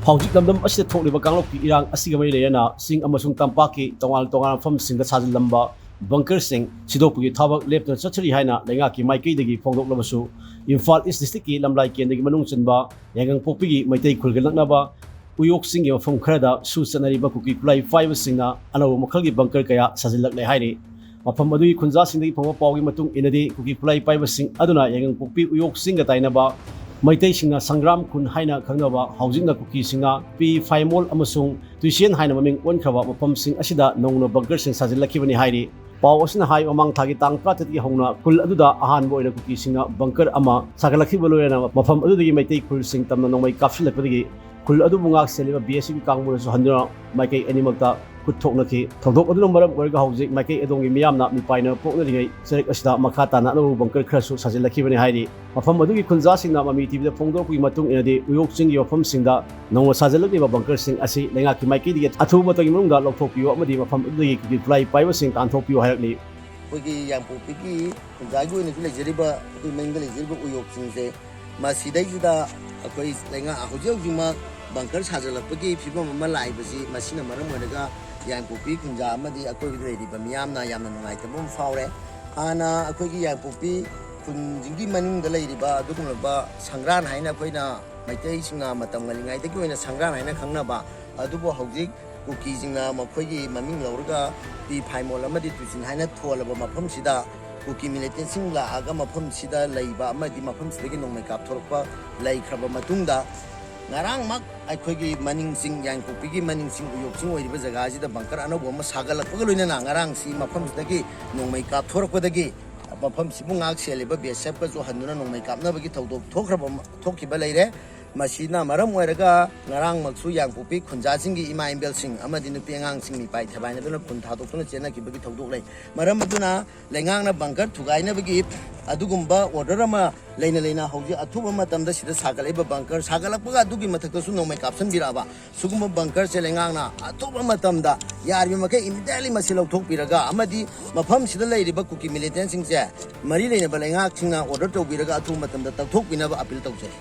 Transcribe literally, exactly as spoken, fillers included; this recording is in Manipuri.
ꯍꯧꯖꯤꯛ ꯂꯝꯗꯝ ꯑꯁꯤꯗ ꯊꯣꯛꯂꯤꯕ ꯀꯥꯡꯂꯨꯞꯀꯤ ꯏꯔꯥꯡ ꯑꯁꯤꯒ ꯃꯔꯤ ꯂꯩꯅꯅ ꯆꯤꯡ ꯑꯃꯁꯨꯡ ꯇꯝꯄꯥꯛꯀꯤ ꯇꯣꯉꯥꯟ ꯇꯣꯉꯥꯟꯕ ꯃꯐꯝꯁꯤꯡꯗ ꯁꯥꯖꯤꯜꯂꯝꯕ ꯕꯪꯀꯔꯁꯤꯡ ꯁꯤꯗꯣꯛꯄꯒꯤ ꯊꯕꯛ ꯂꯦꯞꯇꯅ ꯆꯠꯊꯔꯤ ꯍꯥꯏꯅ ꯂꯩꯉꯥꯛꯀꯤ ꯃꯥꯏꯀꯩꯗꯒꯤ ꯐꯣꯡꯗꯣꯛꯂꯕꯁꯨ, ꯏꯝꯐꯥꯜ ꯏꯁ ꯗꯤꯁꯇ꯭ꯔꯤꯛꯀꯤ ꯂꯝꯂꯥꯏ ꯀꯦꯟꯗ꯭ꯔꯒꯤ ꯃꯅꯨꯡ ꯆꯟꯕ ꯌꯥꯏꯉꯪꯄꯣꯛꯄꯤꯒꯤ ꯃꯩꯇꯩ ꯈꯨꯜꯒ ꯅꯛꯅꯕ ꯎꯌꯣꯛ ꯆꯤꯡꯒꯤ ꯃꯐꯝ ꯈꯔꯗ ꯁꯨ ꯆꯠꯅꯔꯤꯕ ꯀꯨꯀꯤ ꯈꯨꯠꯂꯥꯏ ꯄꯥꯏꯕꯁꯤꯡꯅ ꯑꯅꯧꯕ ꯃꯈꯜꯒꯤ ꯕꯪꯀꯔ ꯀꯌꯥ ꯁꯥꯖꯤꯜꯂꯛꯂꯦ ꯍꯥꯏꯔꯤ꯫ ꯃꯐꯝ ꯑꯗꯨꯒꯤ ꯈꯨꯟꯖꯥꯁꯤꯡꯗꯒꯤ ꯐꯪꯕ ꯄꯥꯎꯒꯤ ꯃꯇꯨꯡ ꯏꯟꯅꯗꯤ, ꯀꯨꯀꯤ ꯈꯨꯠꯂꯥꯏ ꯄꯥꯏꯕꯁꯤꯡ ꯑꯗꯨꯅ ꯌꯥꯏꯉꯪꯄꯣꯛꯄꯤ ꯎꯌꯣꯛ ꯆꯤꯡꯒ ꯇꯥꯏꯅꯕ ꯃꯩꯇꯩꯁꯤꯡꯅ ꯁꯪꯒ꯭ꯔꯥꯝ ꯈꯨꯟ ꯍꯥꯏꯅ ꯈꯪꯅꯕ, ꯍꯧꯖꯤꯛꯅ ꯀꯨꯀꯤꯁꯤꯡꯅ ꯄꯤ ꯐꯥꯏꯃꯣꯜ ꯑꯃꯁꯨꯡ ꯇꯨꯏꯁꯦꯟ ꯍꯥꯏꯅ ꯃꯃꯤꯡ ꯑꯣꯟꯈ꯭ꯔꯕ ꯃꯐꯝꯁꯤꯡ ꯑꯁꯤꯗ ꯅꯧꯅ ꯕꯪꯀꯔꯁꯤꯡ ꯁꯥꯖꯤꯜꯂꯛꯈꯤꯕꯅꯤ ꯍꯥꯏꯔꯤ꯫ ꯄꯥꯎ ꯑꯁꯤꯅ ꯍꯥꯏ, ꯃꯃꯥꯡ ꯊꯥꯒꯤ ꯇꯥꯡ ꯇꯔꯥꯇꯔꯦꯠꯇꯒꯤ ꯍꯧꯅ ꯈꯨꯜ ꯑꯗꯨꯗ ꯑꯍꯥꯟꯕ ꯑꯣꯏꯅ ꯀꯨꯀꯤꯁꯤꯡꯅ ꯕꯪꯀꯔ ꯑꯃ ꯁꯥꯒꯠꯂꯛꯈꯤꯕ ꯂꯣꯏꯅꯅ ꯃꯐꯝ ꯑꯗꯨꯗꯒꯤ ꯃꯩꯇꯩ ꯈꯨꯜꯁꯤꯡ ꯇꯝꯅ ꯅꯣꯡꯃꯩ ꯀꯥꯞꯁꯤꯜꯂꯛꯄꯗꯒꯤ ꯈꯨꯜ ꯑꯗꯨꯕꯨ ꯉꯥꯛ ꯁꯦꯜꯂꯤꯕ ꯕꯤ ꯑꯦꯁ ꯑꯦꯐꯀꯤ ꯀꯥꯡꯕꯨꯅꯁꯨ ꯍꯟꯗꯨꯅ ꯃꯥꯏꯀꯩ ꯑꯅꯤꯃꯛꯇ ꯈꯨꯠ ꯊꯣꯛꯅꯈꯤ꯫ ꯊꯧꯗꯣꯛ ꯑꯗꯨꯅ ꯃꯔꯝ ꯑꯣꯏꯔꯒ ꯍꯧꯖꯤꯛ ꯃꯥꯏꯀꯩ ꯑꯗꯣꯝꯒꯤ ꯃꯤꯌꯥꯝꯅ ꯃꯤꯄꯥꯏꯅ ꯄꯣꯛꯅꯔꯤꯉꯩ ꯆꯔꯛ ꯑꯁꯤꯗ ꯃꯈꯥ ꯇꯥꯅ ꯑꯅꯧꯕ ꯕꯪꯀꯔ ꯈꯔꯁꯨ ꯁꯥꯖꯤꯜꯂꯛꯈꯤꯕꯅꯤ ꯍꯥꯏꯔꯤ꯫ ꯃꯐꯝ ꯑꯗꯨꯒꯤ ꯈꯨꯟꯖꯥꯁꯤꯡꯅ ꯃꯃꯤ ꯇꯤꯚꯤꯗ ꯐꯣꯡꯗꯣꯔꯛꯄꯒꯤ ꯃꯇꯨꯡ ꯏꯟꯅꯗꯤ, ꯎꯌꯣꯛ ꯆꯤꯡꯒꯤ ꯃꯐꯝꯁꯤꯡꯗ ꯅꯧꯅ ꯁꯥꯖꯤꯜꯂꯛꯂꯤꯕ ꯕꯪꯀꯔꯁꯤꯡ ꯑꯁꯤ ꯂꯩꯉꯥꯛꯀꯤ ꯃꯥꯏꯀꯩꯗꯒꯤ ꯑꯊꯨꯕ ꯃꯇꯝꯒꯤ ꯃꯅꯨꯡꯗ ꯂꯧꯊꯣꯛꯄꯤꯌꯨ ꯑꯃꯗꯤ ꯃꯐꯝ ꯑꯗꯨꯗꯒꯤ ꯀꯨꯀꯤ ꯈꯨꯠꯂꯥꯏ ꯄꯥꯏꯕꯁꯤꯡ ꯇꯥꯟꯊꯣꯛꯄꯤꯌꯨ ꯍꯥꯏꯔꯛꯂꯤ꯫ ꯑꯩꯈꯣꯏꯒꯤ ꯌꯥꯡꯄꯣꯛꯄꯤꯒꯤ ꯈꯨꯟꯖꯥꯒꯤ ꯑꯣꯏꯅꯁꯨ ꯂꯩꯖꯔꯤꯕ, ꯑꯩꯈꯣꯏ ꯃꯅꯤꯡꯗ ꯂꯩꯖꯔꯤꯕ ꯎꯌꯣꯛꯁꯤꯡꯁꯦ, ꯃꯁꯤꯗꯩꯁꯤꯗ ꯑꯩꯈꯣꯏ ꯂꯩꯉꯥꯛ ꯍꯧꯖꯤꯛ ꯍꯧꯖꯤꯛꯃꯛ ꯕꯪꯀꯔ ꯁꯥꯖꯤꯜꯂꯛꯄꯒꯤ ꯐꯤꯕꯝ ꯑꯃ ꯂꯥꯛꯏꯕꯁꯤ, ꯃꯁꯤꯅ ꯃꯔꯝ ꯑꯣꯏꯔꯒ ꯌꯥꯡꯄꯣꯛꯄꯤ ꯈꯨꯟꯖꯥ ꯑꯃꯗꯤ ꯑꯀꯣꯏꯕꯗ ꯂꯩꯔꯤꯕ ꯃꯤꯌꯥꯝꯅ ꯌꯥꯝꯅ ꯅꯨꯡꯉꯥꯏꯇꯕ ꯑꯃ ꯐꯥꯎꯔꯦ꯫ ꯍꯥꯟꯅ ꯑꯩꯈꯣꯏꯒꯤ ꯌꯥꯡꯄꯣꯛꯄꯤ ꯈꯨꯟꯁꯤꯡꯒꯤ ꯃꯅꯨꯡꯗ ꯂꯩꯔꯤꯕ ꯑꯗꯨꯒꯨꯝꯂꯕ ꯁꯪꯒ꯭ꯔꯥꯟ ꯍꯥꯏꯅ ꯑꯩꯈꯣꯏꯅ ꯃꯩꯇꯩꯁꯤꯡꯅ ꯃꯇꯝ ꯉꯜꯂꯤꯉꯩꯗꯒꯤ ꯑꯣꯏꯅ ꯁꯪꯒ꯭ꯔꯥꯟ ꯍꯥꯏꯅ ꯈꯪꯅꯕ, ꯑꯗꯨꯕꯨ ꯍꯧꯖꯤꯛ ꯀꯨꯀꯤꯁꯤꯡꯅ ꯃꯈꯣꯏꯒꯤ ꯃꯃꯤꯡ ꯂꯧꯔꯒ ꯄꯤ ꯐꯥꯏꯃꯣꯜ ꯑꯃꯗꯤ ꯇꯨꯏꯁꯤꯟ ꯍꯥꯏꯅ ꯊꯣꯜꯂꯕ ꯃꯐꯝꯁꯤꯗ ꯀꯨꯀꯤ ꯃꯤꯂꯤꯇꯦꯟꯁꯤꯡ ꯂꯥꯛꯑꯒ ꯃꯐꯝꯁꯤꯗ ꯂꯩꯕ ꯑꯃꯗꯤ ꯃꯐꯝꯁꯤꯗꯒꯤ ꯅꯣꯡꯃꯩ ꯀꯥꯞꯊꯣꯔꯛꯄ ꯂꯩꯈ꯭ꯔꯕ ꯃꯇꯨꯡꯗ, ꯉꯔꯥꯡꯃꯛ ꯑꯩꯈꯣꯏꯒꯤ ꯃꯅꯤꯡ ꯆꯤꯡ, ꯌꯥꯡꯄꯣꯛꯄꯤꯒꯤ ꯃꯅꯤꯡ ꯆꯤꯡ ꯎꯌꯣꯛ ꯆꯤꯡ ꯑꯣꯏꯔꯤꯕ ꯖꯒꯥꯁꯤꯗ ꯕꯪꯀꯔ ꯑꯅꯧꯕ ꯑꯃ ꯁꯥꯒꯠꯂꯛꯄꯒ ꯂꯣꯏꯅꯅ ꯉꯔꯥꯡꯁꯤ ꯃꯐꯝꯁꯤꯗꯒꯤ ꯅꯣꯡꯃꯩ ꯀꯥꯞꯊꯣꯔꯛꯄꯗꯒꯤ ꯃꯐꯝꯁꯤꯕꯨ ꯉꯥꯛ ꯁꯦꯜꯂꯤꯕ ꯕꯤ ꯑꯦꯁ ꯑꯦꯐꯀꯁꯨ ꯍꯟꯗꯨꯅ ꯅꯣꯡꯃꯩ ꯀꯥꯞꯅꯕꯒꯤ ꯊꯧꯗꯣꯛ ꯊꯣꯛꯈ꯭ꯔꯕ, ꯊꯣꯛꯈꯤꯕ ꯂꯩꯔꯦ꯫ ꯃꯁꯤꯅ ꯃꯔꯝ ꯑꯣꯏꯔꯒ ꯉꯔꯥꯡꯃꯛꯁꯨ ꯌꯥꯡꯄꯣꯛꯄꯤ ꯈꯨꯟꯖꯥꯁꯤꯡꯒꯤ ꯏꯃꯥ ꯏꯕꯦꯜꯁꯤꯡ ꯑꯃꯗꯤ ꯅꯨꯄꯤ ꯑꯉꯥꯡꯁꯤꯡ ꯃꯤꯄꯥꯏ ꯊꯦꯕꯥꯏꯅꯗꯨꯅ ꯈꯨꯟ ꯊꯥꯗꯣꯛꯇꯨꯅ ꯆꯦꯟꯅꯈꯤꯕꯒꯤ ꯊꯧꯗꯣꯛ ꯂꯩ꯫ ꯃꯔꯝ ꯑꯗꯨꯅ ꯂꯩꯉꯥꯛꯅ ꯕꯪꯀꯔ ꯊꯨꯒꯥꯏꯅꯕꯒꯤ ꯑꯗꯨꯒꯨꯝꯕ ꯑꯣꯔꯗꯔ ꯑꯃ ꯂꯩꯅ ꯂꯩꯅ ꯍꯧꯖꯤꯛ ꯑꯊꯨꯕ ꯃꯇꯝꯗ ꯁꯤꯗ ꯁꯥꯒꯠꯂꯛꯏꯕ ꯕꯪꯀꯔ ꯁꯥꯒꯠꯂꯛꯄꯒ ꯑꯗꯨꯒꯤ ꯃꯊꯛꯇꯁꯨ ꯅꯣꯡꯃꯩ ꯀꯥꯞꯁꯤꯟꯕꯤꯔꯛꯑꯕ, ꯁꯤꯒꯨꯝꯕ ꯕꯪꯀꯔꯁꯦ ꯂꯩꯉꯥꯛꯅ ꯑꯊꯨꯕ ꯃꯇꯝꯗ ꯌꯥꯔꯤꯕ ꯃꯈꯩ ꯏꯃꯤꯗꯤꯌꯦꯠꯂꯤ ꯃꯁꯤ ꯂꯧꯊꯣꯛꯄꯤꯔꯒ ꯑꯃꯗꯤ ꯃꯐꯝꯁꯤꯗ ꯂꯩꯔꯤꯕ ꯀꯨꯀꯤ ꯃꯤꯂꯤꯇꯦꯟꯁꯤꯡꯁꯦ ꯃꯔꯤ ꯂꯩꯅꯕ ꯂꯩꯉꯥꯛꯁꯤꯡꯅ ꯑꯣꯔꯗꯔ ꯇꯧꯕꯤꯔꯒ ꯑꯊꯨꯕ ꯃꯇꯝꯗ ꯇꯧꯊꯣꯛꯄꯤꯅꯕ ꯑꯄꯤꯜ ꯇꯧꯖꯔꯤ꯫